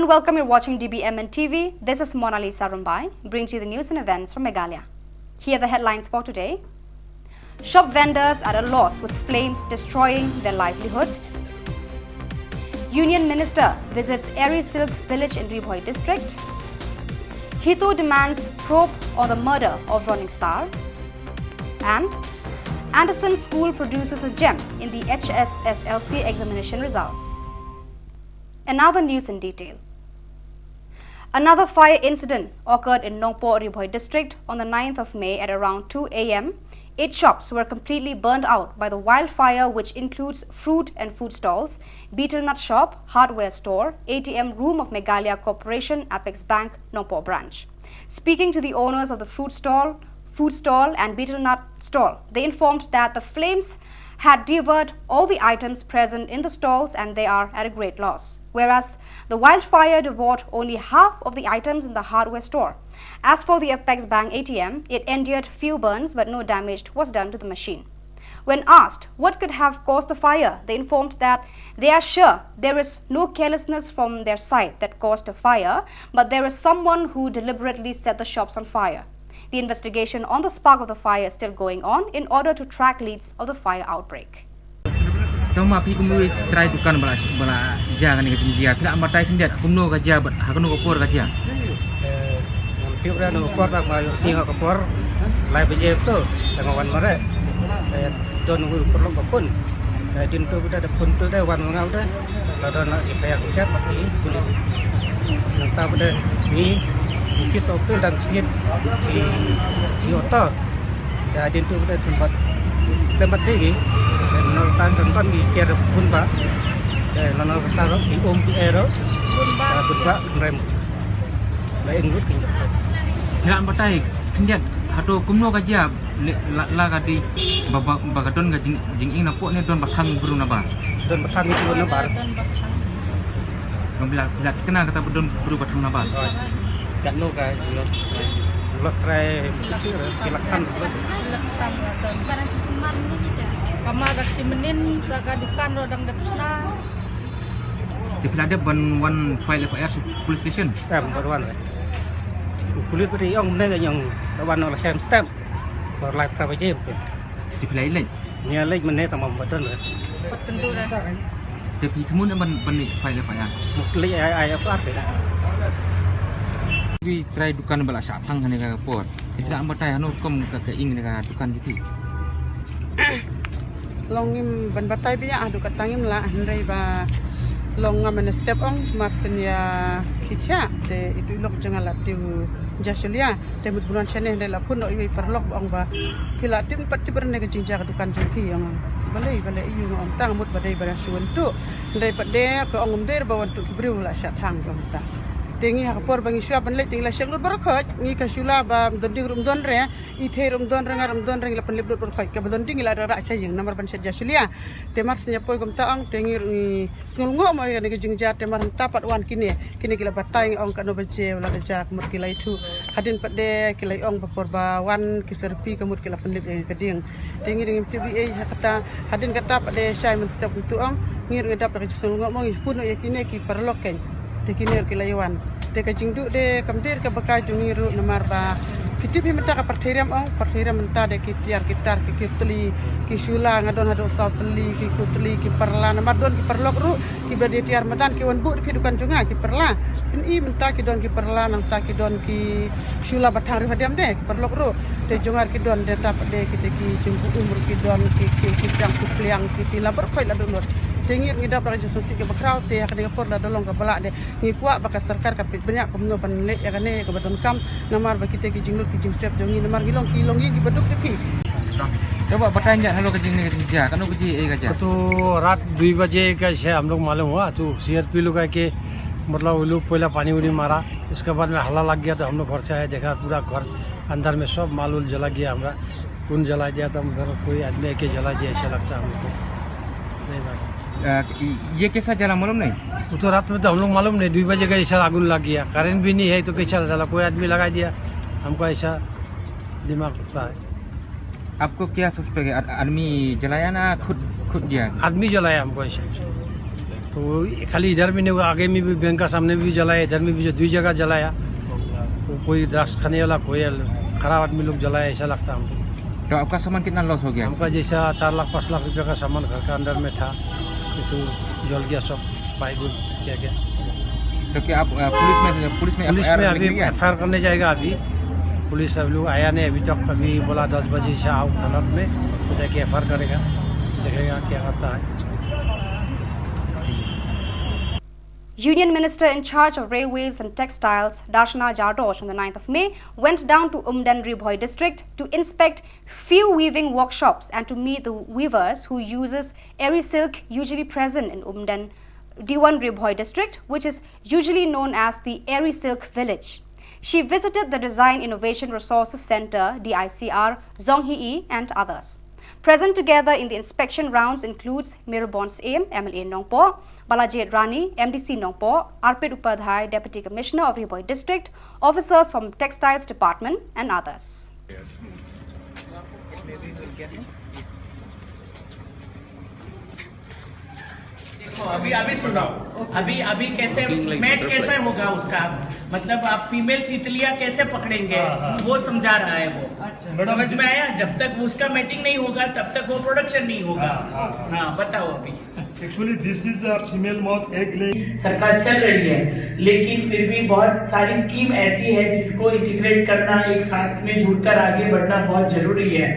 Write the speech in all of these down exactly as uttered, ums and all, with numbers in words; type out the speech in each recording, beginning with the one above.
Welcome, you're watching D B M N T V. This is Monalisa Rumbai, bringing to you the news and events from Meghalaya. Here are the headlines for today. Shop vendors at a loss with flames destroying their livelihood. Union Minister visits Eri Silk Village in Ri Bhoi district. HITO demands probe on the murder of Ronning Star. And Anderson School produces a gem in the H S S L C examination results. And now the news in detail. Another fire incident occurred in Nongpoh Ri Bhoi district on the ninth of May at around two a m. Eight shops were completely burned out by the wildfire, which includes fruit and food stalls, betel nut shop, hardware store, A T M room of Meghalaya Corporation Apex Bank Nongpoh branch. Speaking to the owners of the fruit stall, food stall and betel nut stall, they informed that the flames had devoured all the items present in the stalls and they are at a great loss. Whereas the wildfire devoured only half of the items in the hardware store. As for the Apex Bank A T M, it endured few burns, but no damage was done to the machine. When asked what could have caused the fire, they informed that they are sure there is no carelessness from their side that caused the fire, but there is someone who deliberately set the shops on fire. The investigation on the spark of the fire is still going on in order to track leads of the fire outbreak. Tang ma phi kumno trai dukan bala bala ja kane ka jingjia, phi la batai khyndiat kumno ka jia bad ha kano ka por ka jia. Eh, ngam tip re no ka por, tang ma ïoh sngi ha ka por lai baje to, tang wan mare. Eh, don u paralok ba pun. Eh, din to da pun to da wan ngam da. Ka don la FIR ka ba ki pulit. Nangta ba da ni ni chi so pil dang sngit chi chi oto. Ya din tu ba da tempat tempat dei ki. Nol tan tan ki ker pun ba. Eh, nol tan ki um ki ero. Pun ba. Pun ba rem. Ba eng gut ki. Phi la batai khyndiat hato kumno ka jia, la, la ka dei ba, ba, ba ka don ka jing, jingïeng na pok ne don ba thang bru na ba. Don ba thang bru na ba. Don ba thang. Don ba thang. Don ba thang. Katno ka los? Los trai silak tam. Silak tam don. Barang susun man ni kita. Kama dak si menin sa ka dukan ro dang dep sna. Te phi la dep ban wan file FIR sha police station? Em, ban wan. Police ba ri ong ne ong sa wan la sem step. Kor lai pra baje. Te phi la leit? Nia leit mynne tang ba don. Pat kyndu re. Te phi thmu ne ban ban leit file FIR? Mut leit ai FIR te. Ri trai dukan ba la shah thang hane ka por. Te phi la batai hano kum ka ka ing ne ka dukan kiti. Long ngim ban batai bia haduh katta ngim lah hynrei ba long ngam mynstep ong mar sien ïa khie thiah te itu i lok jong nga la tip u Jasulia te mut buran shane hynrei la phone noh ïa i paralok ba ong ba phi la tip pat tip ne ka jingjia ka dukan jong phi ong. Balei balei ïa u nga ong tang mut ba dei ba dang shu wan tuh hynrei pat de ka ong um dei ba wan tuh ki briew la shah thang ong tang. Te ngi ha ka por ba ngi shuwa ban leit te ngi la shek lut baroh khoit ngi ka shu la ba don ding ruh don re. I thei rum don reng rum don reng la pynlip lut lut khoit ka ba don ding la rah rah sha ïing namar ban shet Jasulia. Te mar sñia poi kumta ong te ngi ruh ngi sngewlyngngoh mo ïa kane ka jingjia te mar hynta pat wan kine kine ki la batai ngi ong katno baje la ka ja ka mut ki la ithuh. Hadien pat de ki la ong ba por ba wan ki serpi ka mut ki la pynlip ïa ka ding. Te ngi ruh ngim tip ei ei ha kata hadien kata pat de shai mynstep kumtu ong ngi ruh ngi dap da ka jingsngewlyngngoh mo ngi pun ïa kine ki paralok kein. Te kine ruh ki la ïa wan. Te ka jingduh de kam dei ka ba kai jong ngi ruh namar ba ki tip hi mynta ka pyrthei riam ong, pyrthei riam mynta de ki tiar ki tar ki kiew tylli ki shula nga don haduh saw tylli ki kiew tylli ki parla namar don ki paralok ruh ki ba dei tiar madan ki wan buh da phi dukan jong nga ki parla. Phin i mynta ki don ki parla nangta ki don ki shula ba thang ruh hadiam de ki paralok ruh. Te jong nga ruh ki don de ta pat de ki te ki jingbuh um ruh ki don ki kiew ki siang ki pliang ki pila baroh khoit la duh lut. Te ngi ruh ngi dap da ka jingsngewsih ka ba khraw te ha kane ka por la da long ka ba lah de. Ngi kwah ba ka sorkar ka peit bniah kumno ban leh ïa kane kaba donkam namar ba kita ki jinglut ki jingsep jong ngi namar ngi long ki long ïing kiba duk ki phi. Coba batai ïa halor ka jingeh ka jingjia, katno baje ka jia? तो रात दुई बजे का ऐसे हम लोग मालूम हुआ, तो सीआरपी लोग आके, मतलब, वो लोग पहला पानी उनी मारा, इसके बाद में हल्ला लग गया, तो हम लोग घर से आए, देखा पूरा घर अंदर में सब माल उल जला गया हमारा। कौन जला दिया था, हम घर कोई आदमी आके जला दिया, ऐसा लगता है हमको। नहीं मालूम। अ, ये कैसा जला मालूम नहीं? वो तो रात में तो हम लोग मालूम नहीं, दुई बजे का ऐसा आगुन लग गया, करंट भी नहीं है तो कैसा जला, कोई आदमी लगा दिया, हमको ऐसा दिमाग लगता है। आपको क्या सस्पेक्ट है? आद-, आदमी जलाया ना खुद, खुद गया? आदमी जलाया हमको ऐसा। वो खाली इधर भी नहीं हुआ, आगे में भी बैंक का सामने भी जलाया, इधर में भी, दो जगह जलाया। तो कोई ड्रग्स खाने वाला, कोई खराब आदमी लोग जलाया, ऐसा लगता है हमको। तो आपका सामान कितना लॉस हो गया? हमका जैसा चार लाख पाँच लाख रुपया का सामान घर का अंदर में था, ये तो जल गया सब, पाइप क्या क्या। तो क्या आप, अ, पुलिस में, पुलिस में पुलिस में एफ आई आर अभी लिख लिया? एफ आई आर करने जाएगा अभी। पुलिस अभी लोग आया नहीं अभी तक, अभी बोला दस बजे से आओ थाना में, तो जाके एफ आई आर करेगा, देखेगा क्या करता है। Union Minister in charge of Railways and Textiles, Darshana Jadhav, on the ninth of May, went down to Umden, Ri Bhoi district to inspect few weaving workshops and to meet the weavers who uses Eri silk, usually present in Umden, D one Ri Bhoi district, which is usually known as the Eri silk village. She visited the Design Innovation Resources Centre, D I C R, Zonghi-i, and others. Present together in the inspection rounds includes Mirabon Syiem, M L A Nongpoh, Balajied Rani, M D C Nongpoh, Arpit Upadhyay, Deputy Commissioner of Ri Bhoi District, officers from Textiles Department, and others. देखो, अभी, अभी सुनाओ, अभी, अभी कैसे, मैट कैसे होगा उसका? मतलब, आप फीमेल तितलियां कैसे पकड़ेंगे, हाँ, हाँ। वो समझा रहा है वो। अच्छा। समझ में आया? जब तक उसका मैटिंग नहीं होगा, तब तक वो प्रोडक्शन नहीं होगा। हाँ, हाँ, हाँ। हाँ, बताओ अभी। Actually, this is a female moth egg laying. सरकार चल रही है, लेकिन फिर भी बहुत सारी स्कीम ऐसी है जिसको इंटीग्रेट करना, एक साथ में जुड़कर आगे बढ़ना बहुत जरूरी है।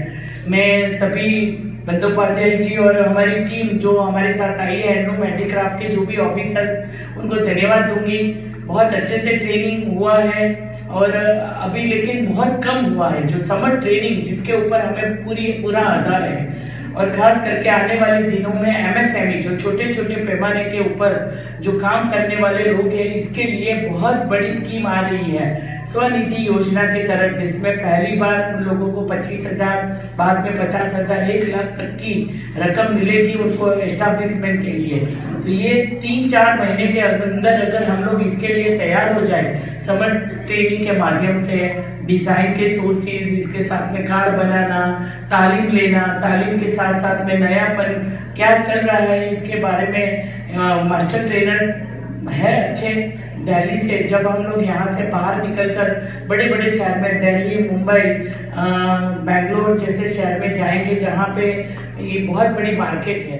मैं सभी बंदोपाध्याय जी और हमारी टीम जो हमारे साथ आई है, हैंडलूम हैंडीक्राफ्ट के जो भी ऑफिसर्स, उनको धन्यवाद दूंगी। बहुत अच्छे से ट्रेनिंग हुआ है और अभी लेकिन बहुत कम हुआ है जो समर ट्रेनिंग, जिसके ऊपर हमें पूरी, पूरा आधार है। और खास करके आने वाले दिनों में एमएसएमई, जो छोटे छोटे पैमाने के ऊपर जो काम करने वाले लोग हैं, इसके लिए बहुत बड़ी स्कीम आ रही है स्वनिधि योजना के तहत, जिसमें पहली बार उन लोगों को पच्चीस हजार, बाद में पचास हजार, एक लाख तक की रकम मिलेगी उनको एस्टैब्लिशमेंट के लिए। तो ये तीन चार महीने के अंदर अगर हम लोग इसके लिए तैयार हो जाए, समर ट्रेनिंग के माध्यम से, डिजाइन के सोर्सेज, इसके साथ में कार्ड बनाना, तालीम लेना, तालीम के साथ साथ में नयापन क्या चल रहा है, इसके बारे में, अ, मास्टर ट्रेनर्स है अच्छे दिल्ली से। जब हम लोग यहाँ से बाहर निकलकर बड़े बड़े शहर में, दिल्ली, मुंबई, अ, बेंगलोर जैसे शहर में जाएंगे, जहाँ पे ये बहुत बड़ी मार्केट है।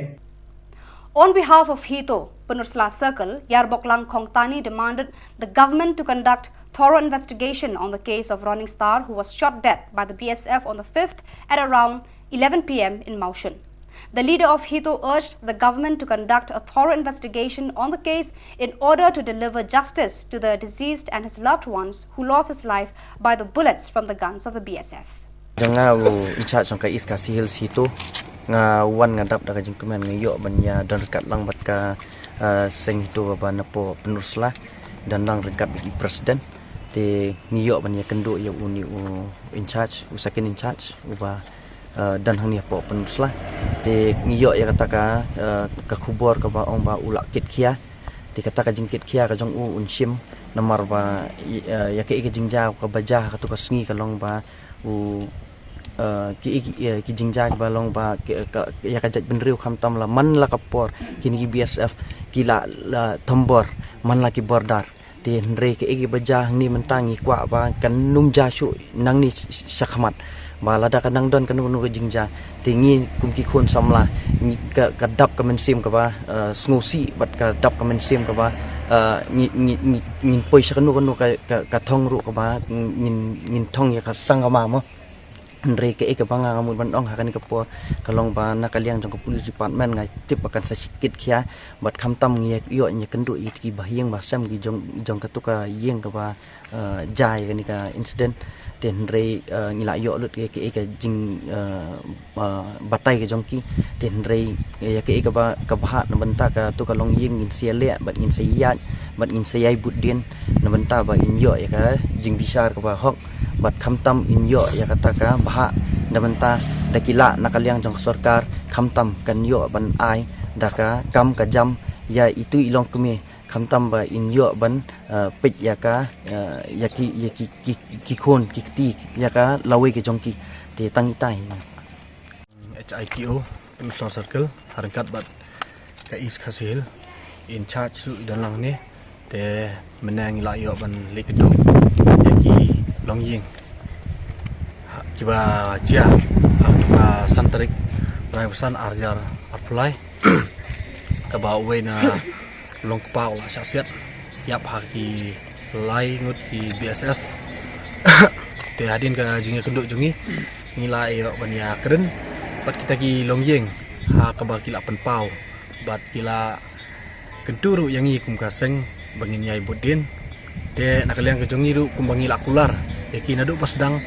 On behalf of Hito, Pynursla Circle, Yarboklang Khongtani demanded the government to conduct thorough investigation on the case of Running Star, who was shot dead by the B S F on the fifth at around eleven p m in Mawshun. The leader of Hito urged the government to conduct a thorough investigation on the case in order to deliver justice to the deceased and his loved ones who lost his life by the bullets from the guns of the B S F. Jong nga u in charge jong ka East Khasi Hills Hito, nga wan nga dap da ka jingkmen, nga ïoh ban ïa don ryngkat lang bad ka, ah, seng Hito ba na poh Pynursla, don lang ryngkat bad i president. Te ngi ïoh ban ïa kynduh ïa uni u in charge, u second in charge, uba, ah, don hangne hapoh Pynursla. Te ngi ïoh ïa kata ka, ah, ka khubor kaba ong ba u la kit khia. Te kata ka jingkit khia ka jong u un shim namar ba i-, ah, ïa kaei ka jingjia kaba jia ha kato ka sngi ka long ba u, eh, ki, ki, eh, ki jingjia kiba long ba ki, ka, ïa ka jaitbynriew, khamtam la man la ka por kine ki B S F ki la, la thombor man la ki border. Te hynrei kaei kiba jia hangne mynta ngi kwah ba kan nym jia shuh nangne sh-, sh-, shakhmat, ba lada ka nang don kano kano ka jingjia, te ngi kum ki khun samla, ngi ka, ka dap ka mynsiem kaba, eh, sngewsih bad ka dap ka mynsiem kaba, eh, ngi, ngi, ngi, ngin poi sha kano kano ka, ka, ka thong ruh kaba ngin, ngin thong ïa ka sang kama mo. Hynrei kaei kaba nga, nga mut ban ong ha kane ka por ka long ba na ka liang jong ka police department nga tip ba kan sa kit khia, bad khamtam ngi ïoh, ngi ïakynduh ïa ki bahaïing bahasem ki jong, jong kato ka ïing kaba, eh, jia ïa kane ka incident. Te hynrei, eh, ngi la ïoh lut ïa kaei ka jing, eh, eh, batai ka jong ki. Te hynrei ïa kaei kaba, ka bhah na bynta kato ka longïing ngin sa ïaleh bad ngin sa ïaid bad ngin sa ïai bud dien na bynta ba in ïoh ïa ka jingbishar kaba hok, bad khamtam in ïoh ïa kata ka bhah na bynta da ki lah na ka liang jong ka sorkar, khamtam kan ïoh ban ai da ka kam ka jam ïa itu i longkmie, khamtam ba in ïoh ban, eh, peit ïa ka, eh, ïa ki, ïa ki, ki, ki khun ki kti ïa ka lawei ka jong ki. Te tang itai. H I T O, Pynursla Circle, ha ryngkat bad ka East Khasi Hills. In charge ruh i don lang ne. Te mynne ngi la ïoh ban leit kynduh ïa ki longïing ha, kiba jia ha ka san tarik bnai ba san ar hajar arphew lai. Kaba uwei na longkpa u la shah siat ïap ha ki lai ngut ki B S F. Te hadien ka jingïakynduh jong ngi, ngi la ïoh ban ïakren bad kita ki longïing ha kaba ki la pynpaw bad ki la kyntu ruh ïa ngi kum ka seng ba ngin ïai bud dien. Te na ka liang ka jong ngi ruh kumba ngi la kular ïa ki naduh ba sdang,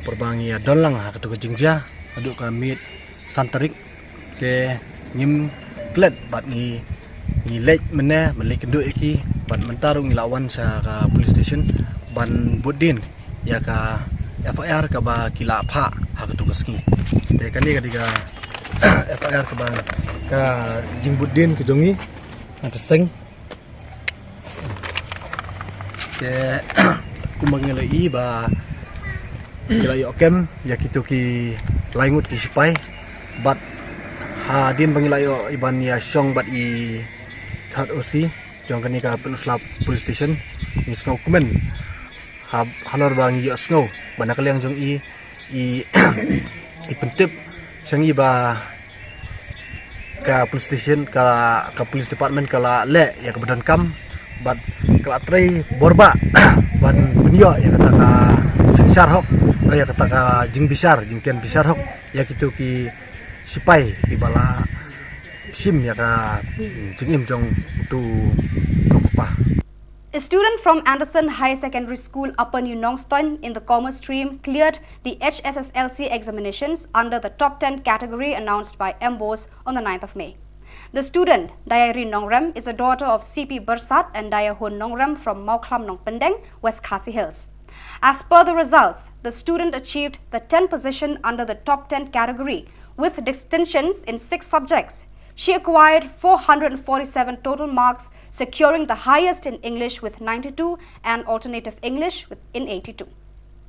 por ba ngi ïa don lang ha kato ka jingjia naduh ka miet san tarik. Te ngim klet bad ngi, ngi leit mynne ban leit kynduh ïa ki bad mynta ruh ngi la wan sha ka police station ban bud dien ïa ka F I R kaba ki la phah ha kato ka sngi. Te kane ka dei ka F I R kaba ka jingbud dien ka jong ngi na ka seng. Te kumba ngi la ïohi ba ngi la ïoh kem ïa kito ki lai ngut ki sipai bad hadien ba ngi la ïoh i ban ïa shong bad i head O C jong kane ka Pynursla Police Station, ngi sngewkmen ha, halor ba ngi ïohsngew ba na ka liang jong i, i, i pyntip sha ngi ba ka police station, ka, ka police department ka la leh ïa kaba donkam bad ka la trei bor ba ban pynïoh ïa kata ka synshar hok, ïa kata ka jingbishar, jingtian bishar hok ïa kito ki sipai kiba la shim ïa ka jingim jong uto u nongkpa. A student from Anderson Higher Secondary School, Upper New Nongstoin, in the Commerce stream cleared the H S S L C examinations under the top ten category announced by MBOSE on the ninth of May. The student, Diary Nongrem, is a daughter of C P Byrsat and Diahun Nongrem from Mawkhlam Nongpyndeng, West Khasi Hills. As per the results, the student achieved the tenth position under the top ten category with distinctions in six subjects. She acquired four hundred forty-seven total marks, securing the highest in English with ninety-two and alternative English with, in eighty-two.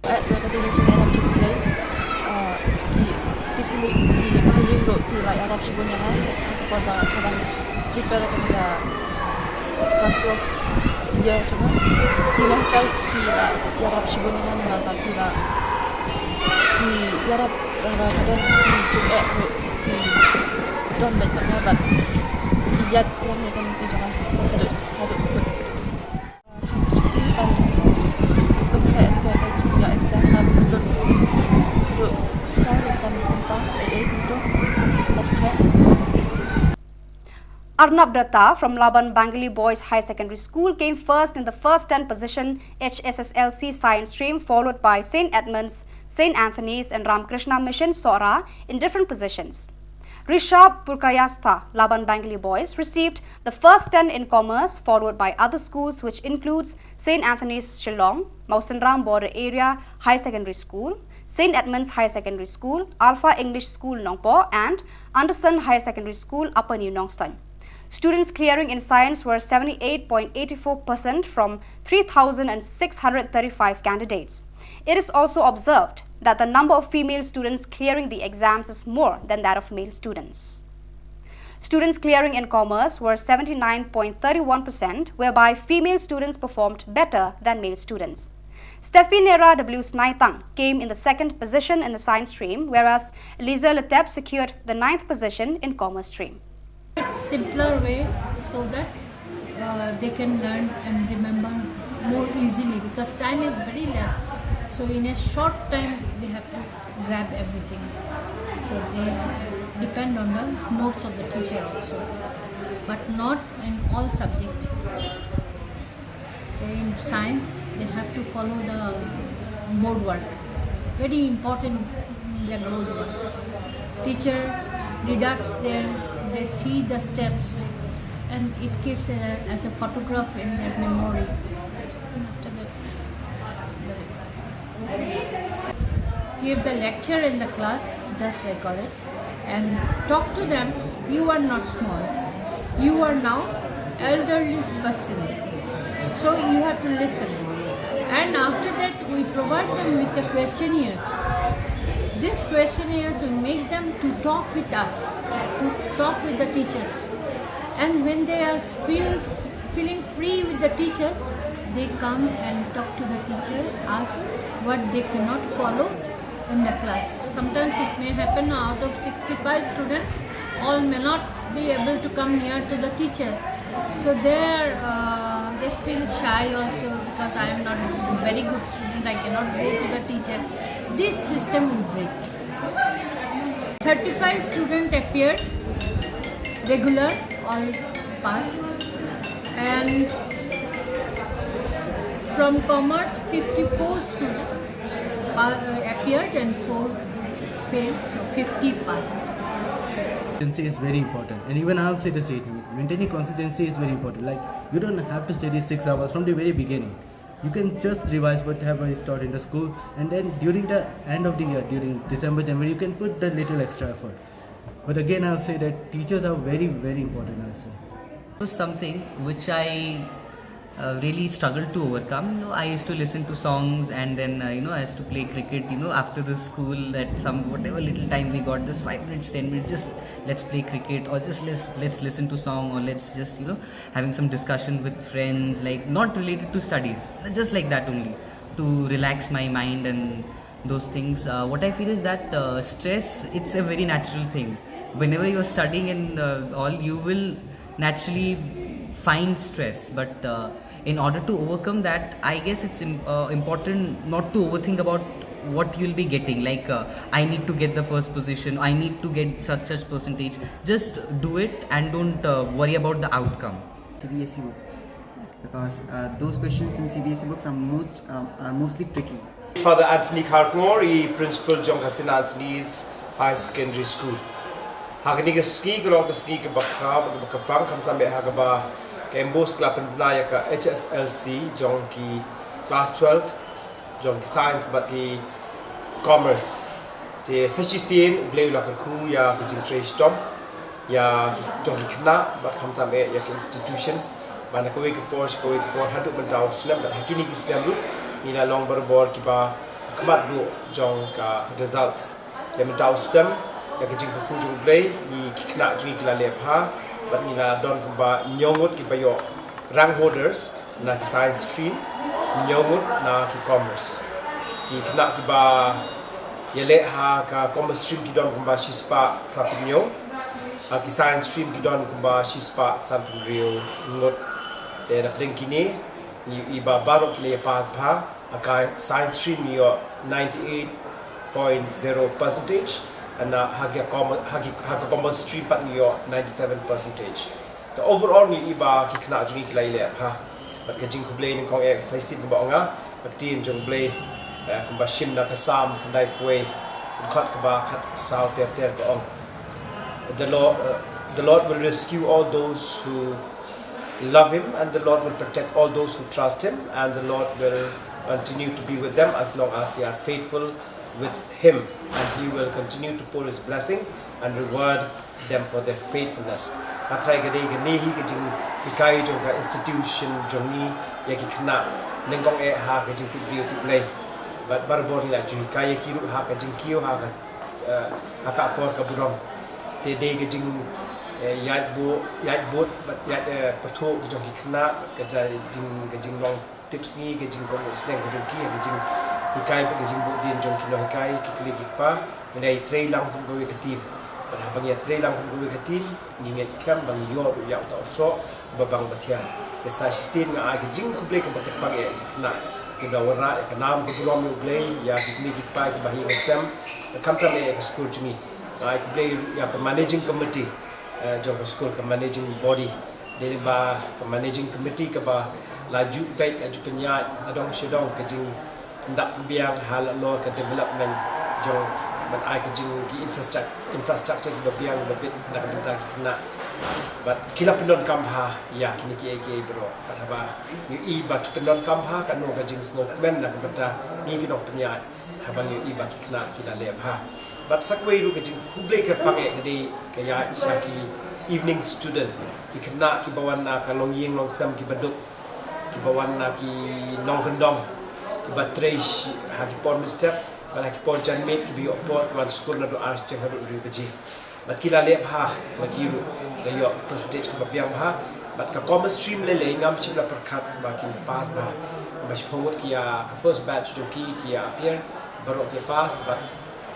Eh, to ka dei ka jingïarap jong U Blei. Eh, ki, ki kmie, ki kmie ruh ki la ïarap shibun ïa nga. Ka por ba, ba prepare ïa ka class twelve year jong nga. Ki la hikai, ki la ïarap shibun ïa nga, namar ba ki la, ki ïarap, eh, ka don ki jingeh ruh, ki don beit kat nga bad ki ïaid ïa ka lynti jong nga haduh, haduh kut. Arnab Datta from Laban Bengali Boys Higher Secondary School came first in the first ten position H S S L C Science stream, followed by Saint Edmund's, Saint Anthony's, and Ramakrishna Mission Sohra in different positions. Rishabh Purkayastha, Laban Bengali Boys, received the first ten in Commerce, followed by other schools, which includes Saint Anthony's Shillong, Mawsynram Border Area Higher Secondary School, Saint Edmund's Higher Secondary School, Alpha English School Nongpoh, and Anderson Higher Secondary School, Upper New Nongstoin. Students clearing in science were seventy-eight point eight four percent from three thousand six hundred thirty-five candidates. It is also observed that the number of female students clearing the exams is more than that of male students. Students clearing in commerce were seventy-nine point three one percent, whereby female students performed better than male students. Steffinera W Snaitang came in the second position in the science stream, whereas Eliza Letep secured the ninth position in commerce stream. Simpler way so that uh, they can learn and remember more easily, because time is very less. So in a short time they have to grab everything. So they depend on the notes of the teacher also, but not in all subject. So in science they have to follow the board work. Very important blackboard work. Teacher deducts there, they see the steps, and it keeps it as a photograph in their memory. After that, give the lecture in the class, just like college, and talk to them. You are not small. You are now elderly person. So you have to listen. And after that, we provide them with the questionnaires. These questionnaires will make them to talk with us, to talk with the teachers. And when they are feel feeling free with the teachers, they come and talk to the teacher, ask what they cannot follow in the class. Sometimes it may happen, out of sixty-five students, all may not be able to come near to the teacher. So there uh, they feel shy also, because I am not very good student, I cannot go to the teacher. This system will break. Thirty-five students appeared regular, all passed, and from commerce, fifty-four students uh, appeared and four failed, so fifty passed. Consistency is very important, and even I'll say the same thing. Maintaining consistency is very important. Like, you don't have to study six hours from the very beginning. You can just revise whatever is taught in the school, and then during the end of the year, during December, January, you can put the little extra effort. But again, I'll say that teachers are very, very important, I'll say. It was something which I uh, really struggled to overcome. You know, I used to listen to songs, and then uh, you know, I used to play cricket. You know, after the school, that some whatever little time we got, just five minutes, ten minutes, just let's play cricket, or just let's let's listen to song, or let's just, you know, having some discussion with friends, like, not related to studies, just like that only, to relax my mind and those things. Uh, what I feel is that uh, stress, it's a very natural thing. Whenever you're studying and uh, all, you will naturally find stress. But uh, in order to overcome that, I guess it's im- uh, important not to overthink about what you'll be getting. Like, uh, I need to get the first position, I need to get such such percentage. Just do it and don't uh, worry about the outcome. C B S E books, because uh, those questions in C B S E books are most um, are mostly tricky. Father Anthony Kharkongor, i principal jong ka St Anthony's High Secondary School. Ha kane ka sngi ka long ka sngi kaba khraw bad kaba kyrpang, khamtam eh ha kaba ka MBOSE ka la pynbna ïa ka H S L C jong ki class twelve, jong ki science bad ki commerce. Te sa shisien U Blei u la kyrkhu ïa ka jingtrei shitom ïa ki, jong ki khynnah bad khamtam eh ïa ka institution, ba na kawei ka por sha kawei ka por haduh mynta u snem bad ha kine ki snem ruh ngi la long barabor kiba ha khmat duh jong ka results. Te mynta u snem, ïa ka jingkyrkhu jong U Blei, ngi, ki khynnah jong ngi ki la leh bha bad ngi la don kumba hynñiew ngut kiba ïoh rank holders na ki science stream, hynñiew ngut na ki commerce. Ki khynnah kiba ïaleh ha ka commerce stream ki don kumba shispah phra phew hynñiew, ha ki science stream ki don kumba shispah san phew hynriew ngut. Te na pdeng kine, ngi ïohi ba baroh ki la ïa pass bha. Ha ka science stream ngi ïoh ninety-eight point zero percentage, and uh, ha ka com- ha ki- ha ka commerce stream pat ngi ïoh ninety-seven percentage. Te overall ngi ïohi ba ki khynnah jong ngi ki la ïaleh bha. Bad ka jingkhublei nyngkong eh, sa shisien kumba ong nga, ka ktien jong U Blei, eh, kumba shim na ka Salm khyndai phew wei, dkhot kaba khatsaw ter ter, ka ong, the Lord, uh, the Lord will rescue all those who love Him, and the Lord will protect all those who trust Him, and the Lord will continue to be with them as long as they are faithful with Him, and He will continue to pour His blessings and reward them for their faithfulness. Nga tharai ka dei kane hi ka jinghikai jong ka institution jong ngi ïa ki khynnah, nyngkong eh ha ka jingtip briew tip Blei. Bad barabor ngi la ju hikai ïa ki ruh ha ka jingkiew, ha ka, eh, ha ka akor ka burom. Te dei ka jing, eh, ïaid bud, ïaid bud bad ïaid, eh, pyrthuh ka jong ki khynnah, bad ka jai jing, ka jinglong tipsngi, ka jingkohnguh sneng ka jong ki, ka jinghikai bad ka jingbud dien jong ki nonghikai, ki kmie ki kpa. Ngi la ïatrei lang kum kawei ka team. Bad haba ngi ïatrei lang kum kawei ka team, ngi ngeit skhem ba ngi ïoh ruh ïa uta u soh uba bang ba thiang. Te sa shisien nga ai ka jingkhublei kaba kyrpang ïa ki khynnah kiba wanrah ïa ka nam ka burom ïa U Blei, ïa ki kmie ki kpa kiba ha ïing ha sem, bad khamtam ïa ka skul jong ngi. Nga ai khublei ruh ïa ka managing committee, eh, jong ka skul, ka managing body. Dei lyngba ka managing committee kaba la ju peit, la ju pynïaid nadong shadong ka jingpyndap pynbiang halor ka development jong, bad ai ka jing, ki infrastructure, infrastructure kiba biang ba bit na ka bynta ki khynnah. Bad ki la pyndonkam bha ïa kine kiei kiei baroh. Bad haba ngi ïohi ba ki pyndonkam bha, kano ka jingsngewkmen na ka bynta ngi ki nongpynïaid haba ngi ïohi ba ki khynnah ki la leh bha. Bad sa kawei ruh ka jingkhublei kyrpang eh ka dei ka ïaid sha ki evening student, ki khynnah kiba wan na ka longïing longsem kiba duk, kiba wan na ki nongkyndong, kiba trei shi- ha ki por mynstep bad ha ki por janmiet, kiba ïoh por ki wan skul naduh ar jong haduh hynriew baje. Bad ki la leh bha, ma ki ruh la ïoh ka percentage kaba biang bha. Bad ka commerce stream lei lei ngam shym la pyrkhat ba kin pass bha. Ba shiphew ngut ki ïa ka first batch jong ki ki ïa appear, baroh ki pass, bad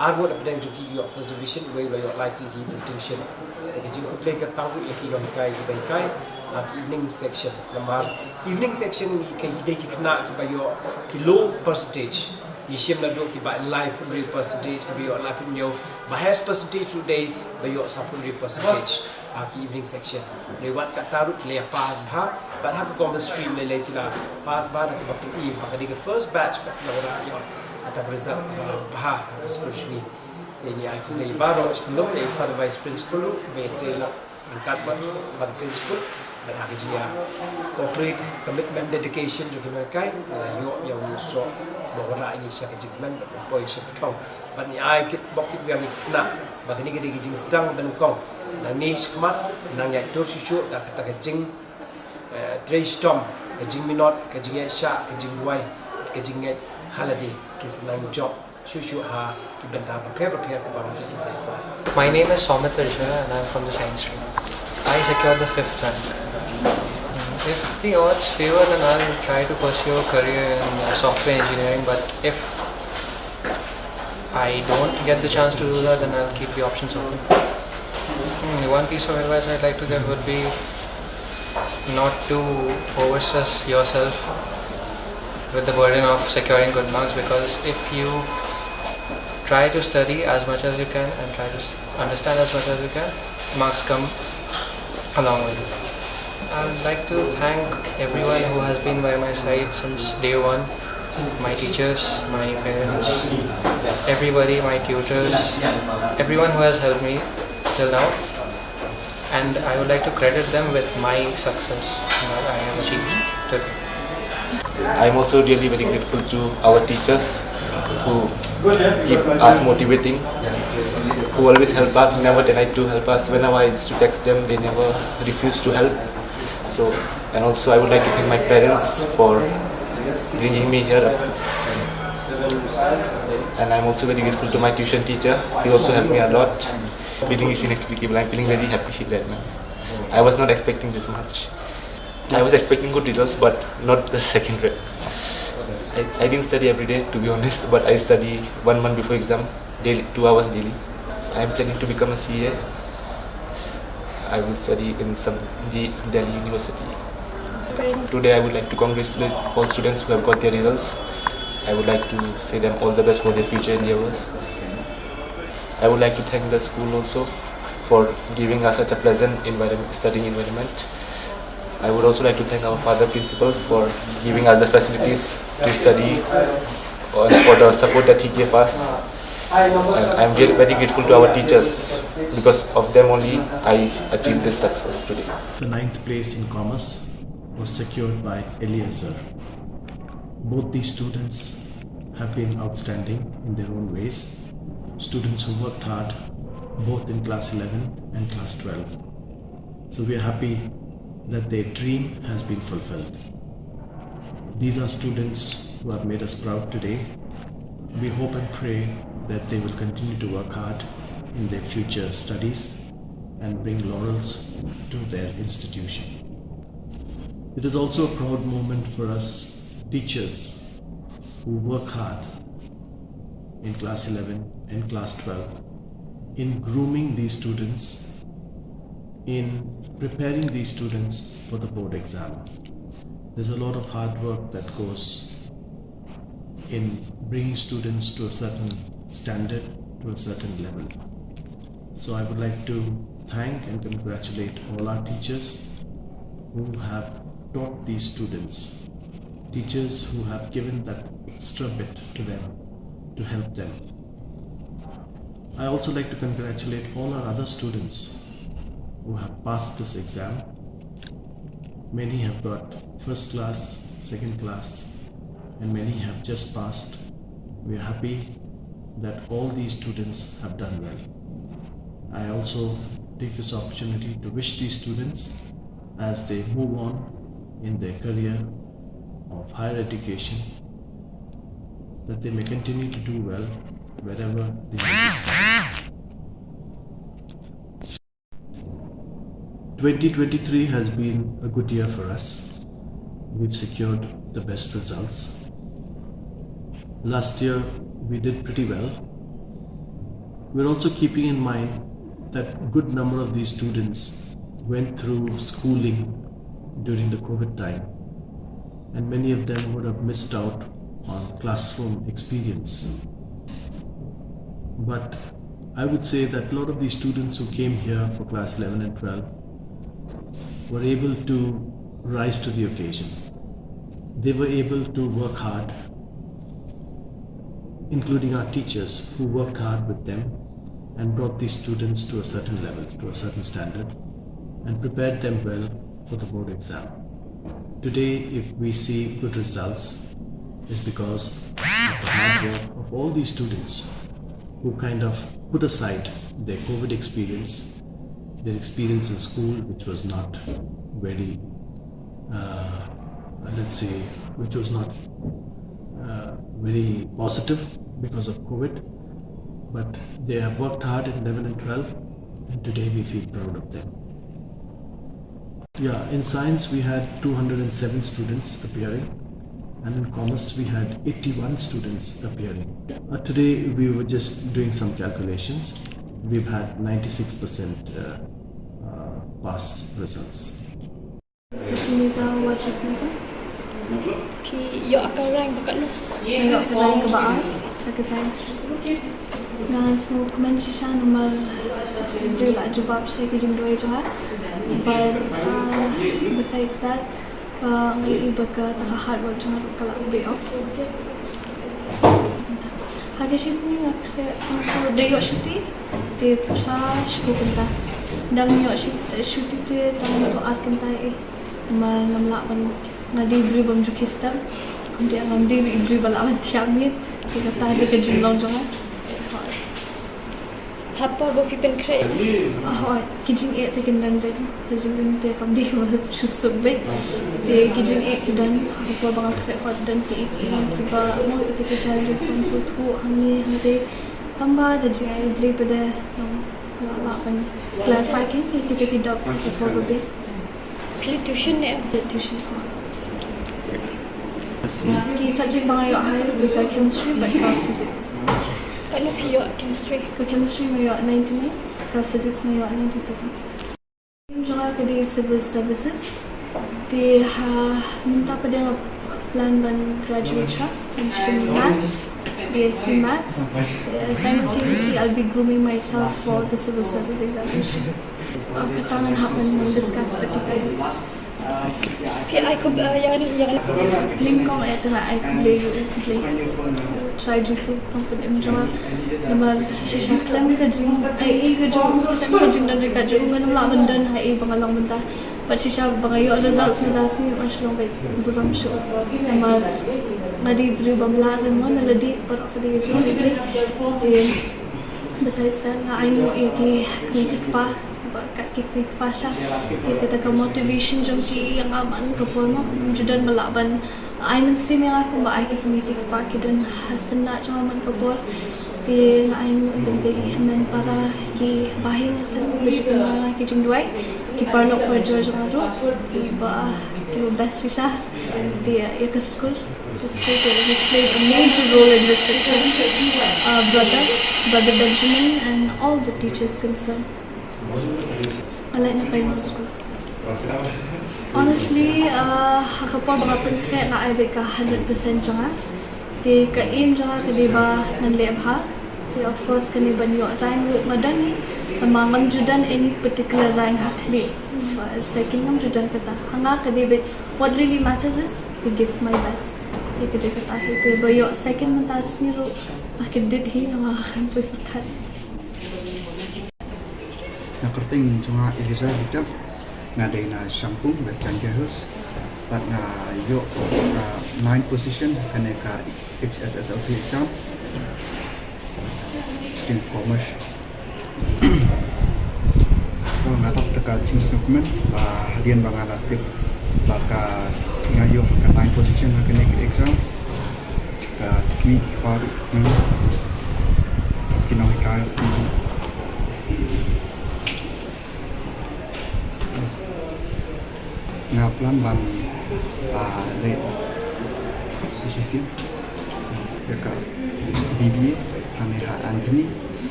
ar ngut hapdeng jong ki ïoh first division, wei la ïoh lai tylli ki distinction. Te ka jingkhublei kyrpang ruh ïa ki nonghikai kiba hikai ha ki evening section. Namar evening section ki dei ki khynnah kiba ïoh ki low percentage. Ngi shim naduh kiba lai phew hynriew percentage, kiba ïoh lai phew hynñiew, ba highest percentage ruh dei ba ïoh saw phew hynriew percentage ha ki evening section. Lei wat kata ruh ki la pass bha, bad ha ka commerce stream lei lei ki la pass bha, da kaba pyni ba ka dei ka first batch bad ki la wanrah ïoh kata ka result kaba bha ha ka skul jong ngi. Te ngi ai khublei baroh shi kyllum, lei Father Vice Principal ruh kiba ïatrei lang ryngkat bad Father Principal, bad ha ka jingïa cooperate, commitment, dedication jong ki nonghikai, ngi la ïoh ïa une u soh ba wanrah ïa ngi sha ka jingkmen bad ban poi sha ka thong. Bad ngi ai kit bok kit wiang ïa ki khynnah ba kane ka dei ka jingsdang ba nyngkong. Nangne shakhmat nang ïaid dur shuh shuh da kata ka jing, eh, trei shitom, ka jingminot, ka jingïaid shah, ka jingduwai, ka jingngeit ha lade, kin sa nang jop shuh shuh ha ki bynta bapher bapher kaba ma ki kin sa ïakhun. My name is Soumit Rishara and I'm from the science stream. I secured the fifth rank. If the odds favor, then I'll try to pursue a career in, uh, software engineering, but if I don't get the chance to do that, then I'll keep the options open. Hmm, the one piece of advice I'd like to give would be not to overstress yourself with the burden of securing good marks, because if you try to study as much as you can and try to s- understand as much as you can, marks come along with it. I'd like to thank everyone who has been by my side since day one, my teachers, my parents, everybody, my tutors, everyone who has helped me till now. And I would like to credit them with my success that I have achieved today. I'm also really very grateful to our teachers who keep us motivating, who always help us, never denied to help us. Whenever I used to text them, they never refused to help. So, and also I would like to thank my parents for bringing me here. And I'm also very grateful to my tuition teacher. He also helped me a lot. Feeling is inexplicable. I'm feeling very happy right now. I was not expecting this much. I was expecting good results, but not the second rank. I, I didn't study every day, to be honest, but I study one month before exam, daily, two hours daily. I'm planning to become a C A. I will study in some D- Delhi University. Today, I would like to congratulate all students who have got their results. I would like to say them all the best for their future endeavors. I would like to thank the school also for giving us such a pleasant environment, studying environment. I would also like to thank our father principal for giving us the facilities to study and for the support that he gave us. And I'm very, very grateful to our teachers. Because of them only, I achieved this success today. The ninth place in commerce was secured by Eliezer. Both these students have been outstanding in their own ways. Students who worked hard, both in class eleven and class twelve. So we are happy that their dream has been fulfilled. These are students who have made us proud today. We hope and pray that they will continue to work hard in their future studies and bring laurels to their institution. It is also a proud moment for us teachers who work hard in class eleven and class twelve in grooming these students, in preparing these students for the board exam. There's a lot of hard work that goes in bringing students to a certain standard, to a certain level. So I would like to thank and congratulate all our teachers who have taught these students, teachers who have given that extra bit to them to help them. I also like to congratulate all our other students who have passed this exam. Many have got first class, second class, and many have just passed. We are happy that all these students have done well. I also take this opportunity to wish these students, as they move on in their career of higher education, that they may continue to do well wherever they may be studying. Twenty twenty-three has been a good year for us. We've secured the best results. Last year, we did pretty well. We're also keeping in mind that a good number of these students went through schooling during the COVID time, and many of them would have missed out on classroom experience. But I would say that a lot of these students who came here for class eleven and twelve were able to rise to the occasion. They were able to work hard, including our teachers who worked hard with them and brought these students to a certain level, to a certain standard, and prepared them well for the board exam. Today, if we see good results, it's because of the hard work of all these students who kind of put aside their COVID experience, their experience in school, which was not very, uh, let's say, which was not uh, very positive because of COVID, but they have worked hard in eleven and twelve, and today we feel proud of them. Yeah, in science we had two hundred and seven students appearing, and in commerce we had eighty-one students appearing. Uh, today we were just doing some calculations. We've had ninety-six percent uh, uh, pass results. Stephanie Zhao, Watches Nathan. Phi ïoh ka rank ba katno? Nga ïoh ka rank kaba ar ha ka science stream. Nga sngewkmen shisha namar U Blei u la jubab sha ki jingduwai jong nga. But uh, besides that, uh, nga ïohi ba kata ka hard work jong nga ruh ka la pay off. Ha ka shisngi nga khreh, nga khreh da ïoh shuti te phra shiphew kynta. Dang ïoh shu- shuti te tang to ar kynta eh. Namar ngam lah ban, nga dei briew bym ju khie step. Ym dei, ngam dei briew ba lah ban thiah miet. Te kata dei ka jinglong jong nga. Hapor ba phi pynkhreh. Ah, hooid, ki jingeh te kin don beit. Ki jingeh te kam dei ba shu suk beit. Te ki jingeh ki don, hapor ba nga khreh hooid don ki, ki, kiba, mo, kita ki challenges bym sngewthuh hangne hangtei. Tangba da jingaiei U Blei pat de, um, nga lah ban clarify ki, kita ki doubts ki por ba bit. Phi leit tuition ne? Leit tuition. Ki subject ba nga ïoh highest dei ka chemistry bad ka physics. Katno phi ïoh chemistry? Ka chemistry nga ïoh ninety-nine, ka physics nga ïoh ninety-seven. Jong nga ka dei civil services. Te ha mynta pat de nga plan ban graduate sha, ban shim maths, B S C maths. Uh, simultaneously, I'll be grooming myself for the civil service examination. Uh, kata ngan hap ban discuss bad ki parents. Phi ai khublei, uh, ïa, ïa. Nyngkong eh te nga ai khublei ïa U Blei. Trai Jisu, nongpynim jong nga. Namar shisha khlem ka jing, ai, ai ka jong, khlem ka jingdon ryngkat jong u ngan ym lah ban don ha ei ba nga long mynta. Bad shisha ba nga ïoh results mynta sngi, nga shu long beit burom shuh. Namar nga dei briew bym lah re mo, na lade baroh ka dei ka jong U Blei. Te besides that nga ainguh ïa ki kmie ki kpa, ba kat ki kmie ki kpa sha. Te kata ka motivation jong ki ïa nga man ka por mo, ym ju don ba lah ban ai mynsiem ïa nga kumba ai ki kmie ki kpa ki don ha syndah jong nga man ka por. Te nga ainguh ban ïa ki hynmen para, ki bahaïing hasem ba ju kynmaw ïa nga, ki jingduwai, ki paralok parajor jong nga ruh kiba, kiba best shisha. Te ïa ka skul, ka skul te has played a major role in this success. Uh, brother, brother Benjamin and all the teachers concerned. Nga leit na Pine School. Honestly, uh, ha ka por ba nga pynkhreh nga ai beit ka hundred percent jong nga. Te ka aim jong nga ka dei ba ngan leh bha. Te of course kane ban ïoh rank ruh nga don hi. Tangba ngam ju don any particular rank ha khlieh. First, second ngam ju don kata. Ha nga ka dei beit, what really matters is to give my best. Te ka dei kata hi. Te ba ïoh second mynta sngi ruh nga kyndit hi, namar nga khlem poi pyrkhat. Nga kyrteng jong nga Elijah Hikdep, nga dei na Shangpung, West Jaintia Hills, bad nga ïoh ka ninth position kane ka H S S L C exam, stream commerce. Nga dap da ka jingsngewkmen ba hadien ba nga la tip ba ka, nga ïoh ka ninth position ha kane ka exam. Ka kmie ki kpa ruh ki nonghikai ruh ki jing. Nga plan ban, ah, leh shisien ïa ka B B A hangne ha Anthony.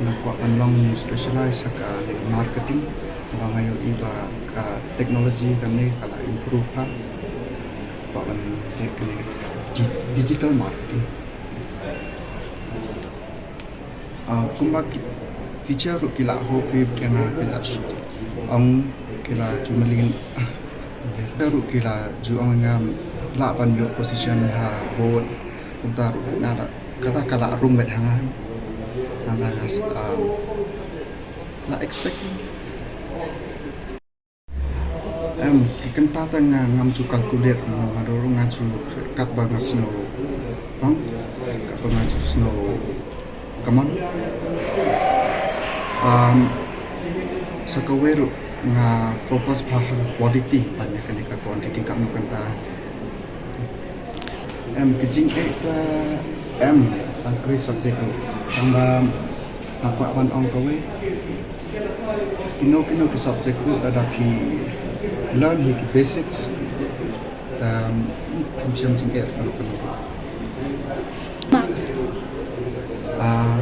Nga kwah ban long specialize ha ka marketing, ba nga ïohi ba ka technology kane ka la improve ha. Kwah ban leh kane ka di-, digital marketing. Ah, kumba ki teacher ruh ki la hopeful ïa nga, ki la ong, ki la ju mlien. Teacher ruh ki la ju ong ïa nga lah ban ïoh position ha board. Kumta ruh nga la, kata ka la rung beit ha nga. Nangta nga, ah, la expect. Em, ki kynta te nga ngam ju calculate, nga, nga dur nga ju kat ba nga sngew. Bang, kat ba nga ju sngew. Come on. Um, sa kawei ruh nga focus bha ha quality ban ïa kane ka quantity, kam kynta. Em, ka jingeh te em, tang kawei subject ruh. Tang ba nga kwah ban ong kawei. Kino kino ki subject ruh lada phi learn hi ki basics, te phim shem jingeh ruh kano ruh. Marks. Ah,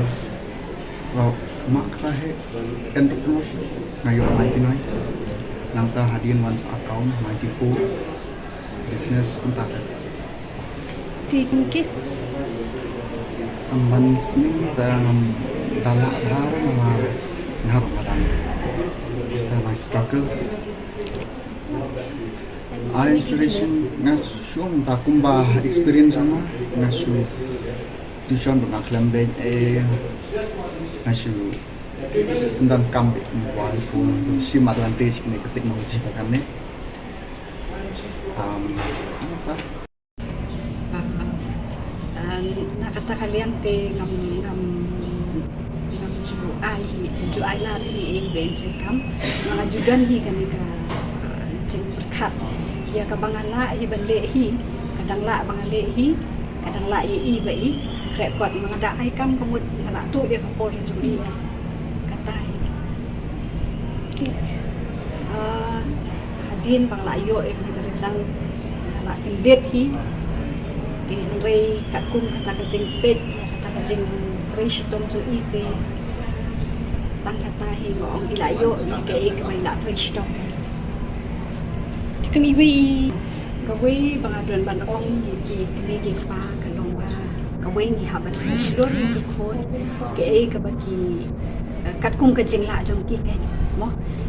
well, mark la he entrepreneurship nga ïoh ninety-nine. Nangta hadien wan sa account ninety-four. Business kumta ka. Te kum ki? Amban sning ta ngam dala dhar ma nga ba madan. Ta nang struggle. Ai inspiration nga shu ta kumba experience nga, nga shu tuition ba nga khlem beit, eh, nga shu ndan kam beit mobile phone, tu shim advantage kine ka technology ba kane. Um, ta. Ah, na kata ka liang te ngam, ngam, ngam ju ai hi, ju ai lad hi ei ba in treikam. Nga ju don hi kane ka, ah, jingpyrkhat. Ïa kaba nga lah hi ban leh hi, ka dang lah ba nga leh hi, ka dang lah ïa i ba i. Khreh kot ma nga da ai kam ka mut nga lah tuh ïa ka por jong i. Kata hi. Ah, hadien ba nga lah ïoh ïa ka result, nga lah kyndit hi. Te hynrei katkum kata ka jingpeit, kata ka jingtrei shitom jong i te, tang kata hi nga ong i lah ïoh ïa kaei kaba i lah trei shitom. Te kum iwei i, kawei ba nga don ban ong ïa ki kmie ki kpa ka long ba kawei ngi hap ban shlur ïa ki khun kaei kaba ki, eh, katkum ka jinglah jong ki, keiñ mo.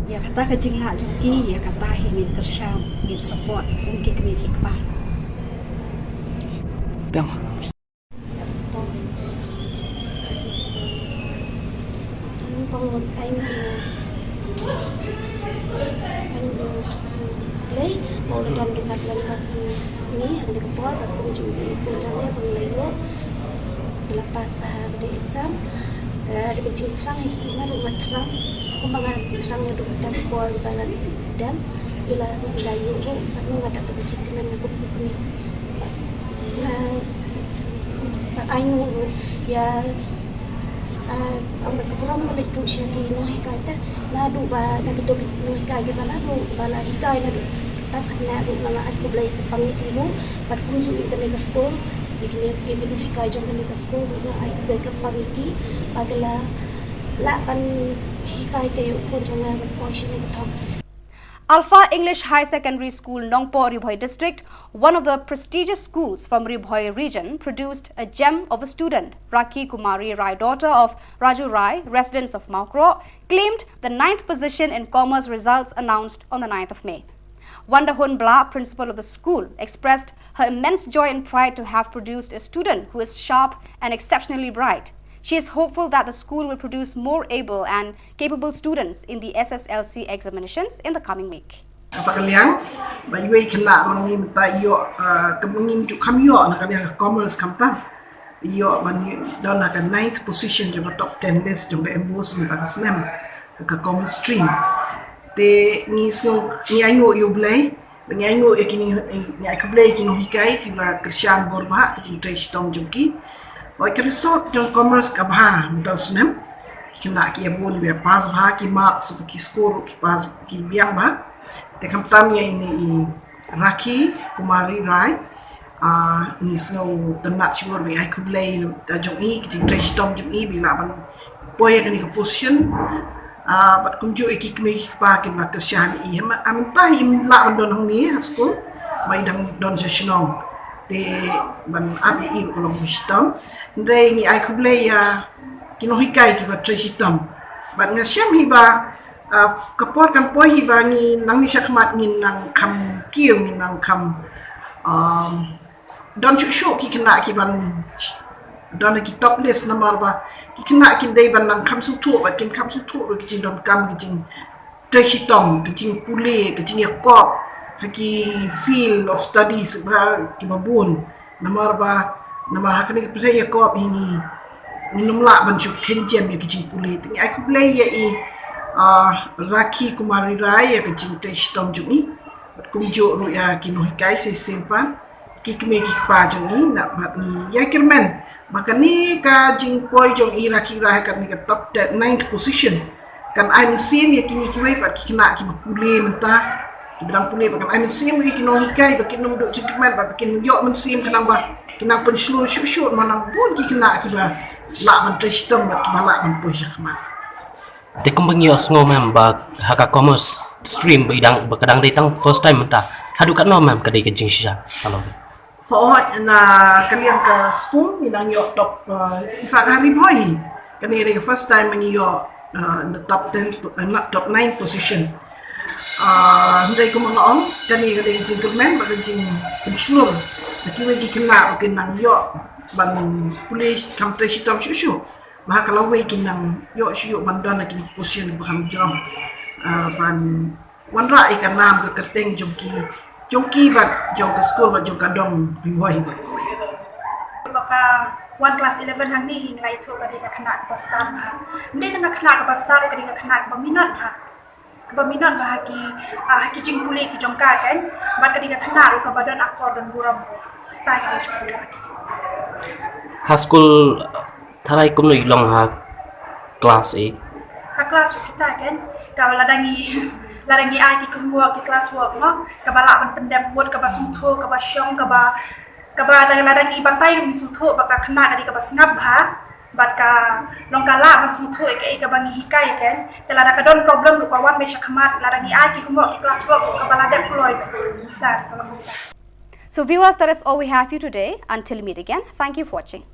Ïa kata ka jinglah jong ki, ïa kata hi ngin kyrshan, ngin support kum ki kmie ki kpa. Tang. Tang pang ngut ai ngut. Ai ngut. Lei, mo la don dekat lem bad ngi, ha kane ka por, bad kumjuh i khun jong ngi, ba ngi la ïoh, ngi la pass bha ha ka exam. Ka dei ka jingthrang, i nga ruh nga thrang, kumba nga thrang naduh kata ka por ba nga dem, i la, i la ïoh ruh, bad nga dap da ka jingkmen kum ki kmie. Nga, bad ai ngut ruh ïa, ah, ong ba ka burom ka dei tu sha ki nonghikai te, naduh ba na kito ki nonghikai kiba naduh ba la hikai naduh tang kane ruh nga la ai khublei kyrpang ïa ki ruh, bad kumjuh ïa kane ka skul, ïa kine, ïa ki nonghikai jong kane ka skul ruh nga ai khublei kyrpang ïa ki ba ki la lah ban hikai ïa u khun jong nga ban poi shane ka thong. Alpha English High Secondary School, Nongpoh, Ri Bhoi District, one of the prestigious schools from Ri Bhoi region, produced a gem of a student. Rakhi Kumari Rai, daughter of Raju Rai, residents of Mawkroh, claimed the ninth position in commerce results announced on the ninth of May. Wandahun Blah, principal of the school, expressed her immense joy and pride to have produced a student who is sharp and exceptionally bright. She is hopeful that the school will produce more able and capable students in the S S L C examinations in the coming week. Kata ka liang, ba iwei i khynnah ma ngi mynta i ïoh, ah, ka ma ngi ju kham ïoh na ka liang ka commerce khamtam. I ïoh ban ïoh don ha ka ninth position jong ka top ten list jong ka MBOSE mynta ka snem ha ka commerce stream. Te ngi sngew, ngi ainguh ïa U Blei, ngi ainguh ïa ki, ngi ai khublei ïa ki nonghikai kiba kyrshan bor bha ka jingtrei shitom jong ki. Bad ka result jong commerce ka bha mynta u snem. Khynnah ki ïa bun ba pass bha, ki marks ki score ki pass ki biang bha. Te khamtam ïa ine i Rakhi Kumari Rai, ah, ngi sngew tynnat shibun, ngi ai khublei na ka bynta jong i, ka jingtrei shitom jong i ba i lah ban poi ïa kane ka position. Ah, bad kumjuh ïa ki kmie ki kpa kiba kyrshan ïa i. Hynrei mynta im lah ban don hangne ha skul, ba i dang don sha shnong. Te ban ap ïa i ruh ka long kaba shitom. Hynrei ngi ai khublei ïa ki nonghikai kiba trei shitom. Bad nga shem hi ba, ah, ka por kan poi hi ba ngi nangne shakhmat ngin nang kham kiew, ngin nang kham, um, don shuh shuh ki khynnah kiban don ha ki top list, namar ba ki khynnah kin dei ban nang kham sngewthuh, bad kin kham sngewthuh ruh ki jingdonkam, ki jingtrei shitom, ki jingpule, ki jingïakop ha ki field of studies ba kiba bun. Namar ba, namar ha kane ka pyrthei ïakop hi ngi, ngin ym lah ban shu kynjem ïa ki jingpule. Te ngi ai khublei ïa i, ah, Rakhi Kumari Rai ïa ka jingtrei shitom jong i. Bad kumjuh ruh ïa ki nonghikai sa shisien pat, ki kmie ki kpa jong i, na bad ngi ïai kyrmen ba kane ka jingpoi jong i Rakhi Rai ha kane ka top ten, ninth position kan ai mynsiem ïa kine kiwei pat ki khynnah kiba pule mynta, kiba dang pule, ba kan ai mynsiem ïa ki nonghikai ba kin ym duh jingkyrmen, ba kin ïoh mynsiem khnang ba kin nang pynshlur shuh shuh, namar nang bun ki khynnah kiba lah ban trei shitom bad kiba lah ban poi shakhmat. Te kumba ngi ïohsngew, ma'am, ba ha ka commerce stream ba i dang, ba ka dang dei tang first time mynta, haduh katno, ma'am, ka dei ka jingshisha? Hooid, na ka liang ka skul ngi dang ïoh top, uh, in fact ha Ri Bhoi hi kane ka dei ka first time ba ngi ïoh, uh, in the top ten, uh, not top nine position. Uh, hynrei kumba nga ong, kane ka dei ka jingkyrmen bad ka jingpynshlur na kiwei ki khynnah ba kin nang ïoh ban pule kham trei shitom shuh shuh, ba ha ka lawei kin nang ïoh shuh shuh ban don ha ki position ba kham jrong, uh, ban wanrah ïa ka nam ka kyrteng jong ki, jong ki bad jong ka skul bad jong ka dong Ri Bhoi. Ba ka wan class eleven hangne hi nga la ïathuh ba dei ka khynnah kaba stad bha. Ym dei tang ka khynnah kaba stad, ka dei ka khynnah kaba minot bha. Kaba minot bha ha ki, ah, ha ki jingpule ki jong ka, kan. Bad ka dei ka khynnah ruh kaba don akor don burom. Te ka dei ka Ha skul tharai kumno i long ha class eight? Ha class eight kita, kan, ka lada ngi, lada ngi ai ki homework, ki class work, no, kaba lah ban pyndep mut, kaba sngewthuh, kaba shong, kaba, kaba lada, lada ngi batai ruh ngi sngewthuh ba ka khynnah ka dei kaba sngap bha, bad ka long ka lah ban sngewthuh ïa kaei kaba ngi hikai, kan. Te lada ka don problem ruh ka wan beit shakhmat, lada ngi ai ki homework, ki class work ruh kaba la dep kloi. Te ka long kumta. So viewers, that is all we have for you today. Until we meet again, thank you for watching.